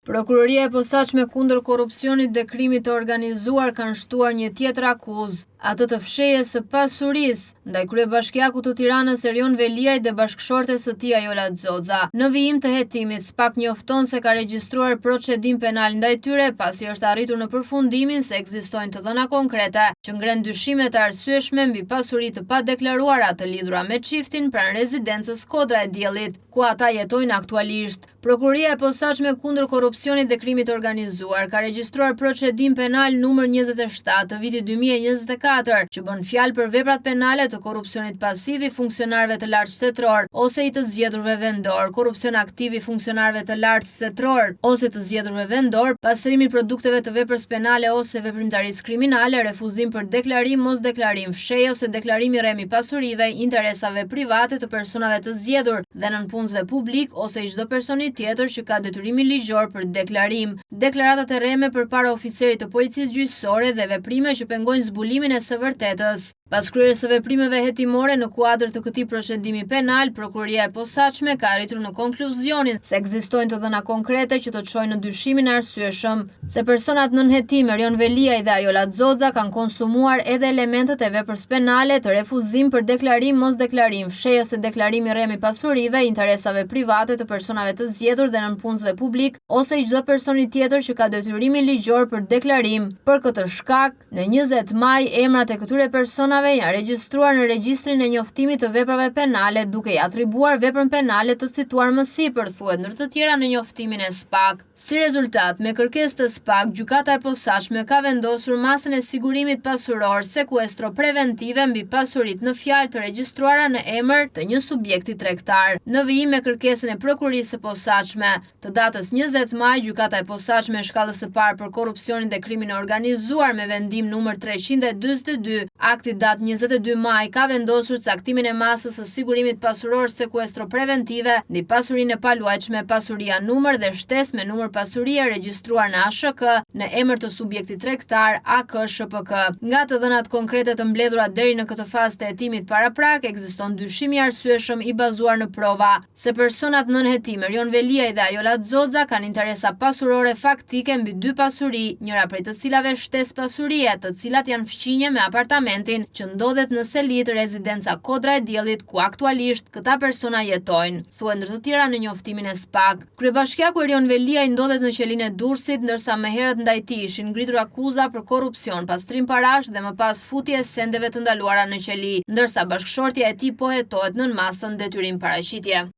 Prokuroria e Posaçme kundër Korrupsionit dhe Krimit të Organizuar kanë shtuar një tjetër akuzë, atë të fshehjes së pasurisë, ndaj kryebashkiakut të Tiranës Erion Veliaj dhe bashkëshortes së tij Ajola Xoxa. Në vijim të hetimit, SPAK njofton se ka regjistruar procedim penal ndaj tyre pasi është arritur në përfundimin se ekzistojnë të dhëna konkrete që ngrenë dyshime të arsyeshme mbi pasuri të padeklaruara të lidhura me çiftin pranë rezidencës Kodra e Diellit, ku ata jetojnë aktualisht. Prokuroria e Posaçme kundër Korrupsionit dhe Krimit të Organizuar ka regjistruar procedim penal numër 27 të vitit 2024, që bën fjalë për veprat penale të korrupsionit pasiv i funksionarëve të lartë shtetërorë ose i të zgjedhurve vendorë, korrupsion aktiv i funksionarëve të lartë shtetërorë ose të zgjedhurve vendorë, pastrimi i produkteve të veprës penale ose veprimtarisë kriminale, refuzim për deklarim, mosdeklarim, fshehje ose deklarim i rremë i pasurive, interesave private të personave të zgjedhur, dhe nëpunësve publikë ose i çdo personi tjetër që ka detyrimin ligjor për deklarim, deklaratat e rreme përpara oficerit të policisë gjyqësore dhe veprime që pengojnë zbulimin e së vërtetës. Pas kryerjes së veprimeve hetimore në kuadër të këtij procedimi penal, Prokuroria e Posaçme ka arritur në konkluzionin se ekzistojnë të dhëna konkrete që të çojnë në dyshimin e arsyeshëm se personat nën hetim Erion Veliaj dhe Ajola Xoxa kanë konsumuar edhe elementët e veprës penale të refuzim për deklarim, mosdeklarim, fshehje ose deklarim i rremë i pasurive, interesave private të personave të zgjedhur dhe nëpunësve publikë ose i çdo personi tjetër që ka detyrimin ligjor për deklarim. Për këtë shkak, në 20 maj, emrat e këtyre personave janë regjistruar në regjistrin e njoftimit të veprave penale duke i atribuar veprën penale të cituar më sipër, thuhet ndër të tjera në njoftimin e SPAK. Si rezultat, me kërkesë të SPAK, Gjykata e Posaçme ka vendosur masën e sigurimit pasuror sekuestro preventive mbi pasuritë në fjalë të regjistruara në emër të një subjekti tregtar. Në vijim me kërkesën e Prokurorisë së Posaçme, të datës 20 maj, Gjykata e Posaçme e Shkallës së Parë për Korrupsionin dhe Krimin e Organizuar me vendim numër 342, akti datë 22 maj, ka vendosur caktimin e masës së sigurimit pasuror sekuestro preventive mbi pasurinë e paluajtshme pasuria numër dhe shtesë me numër pasurie regjistruar në ASHK në emër të subjektit tregtar AKSHPK. Nga të dhënat konkrete të mbledhura deri në këtë fazë të hetimit paraprak, ekziston dyshim i arsyeshëm i bazuar në prova se personat nën hetim Erion Veliaj dhe Ajola Xoxa kanë interesa pasurore faktike mbi dy pasuri, njëra prej të cilave shtesë pasurie, të cilat janë fqinje me apartamentin që ndodhet në Selitë, rezidenca Kodra e Diellit, ku aktualisht këta persona jetojnë, thuhet ndër të tjera në njoftimin e SPAK. Kryebashkiaku Erion Veliaj ndodhet në qelinë e Durrësit, ndërsa më herët ndaj tij ishin ngritur akuza për korrupsion, pastrim parash dhe më pas futje e sendeve të ndaluara në qeli, ndërsa bashkëshortja e tij po hetohet nën masën detyrim paraqitje.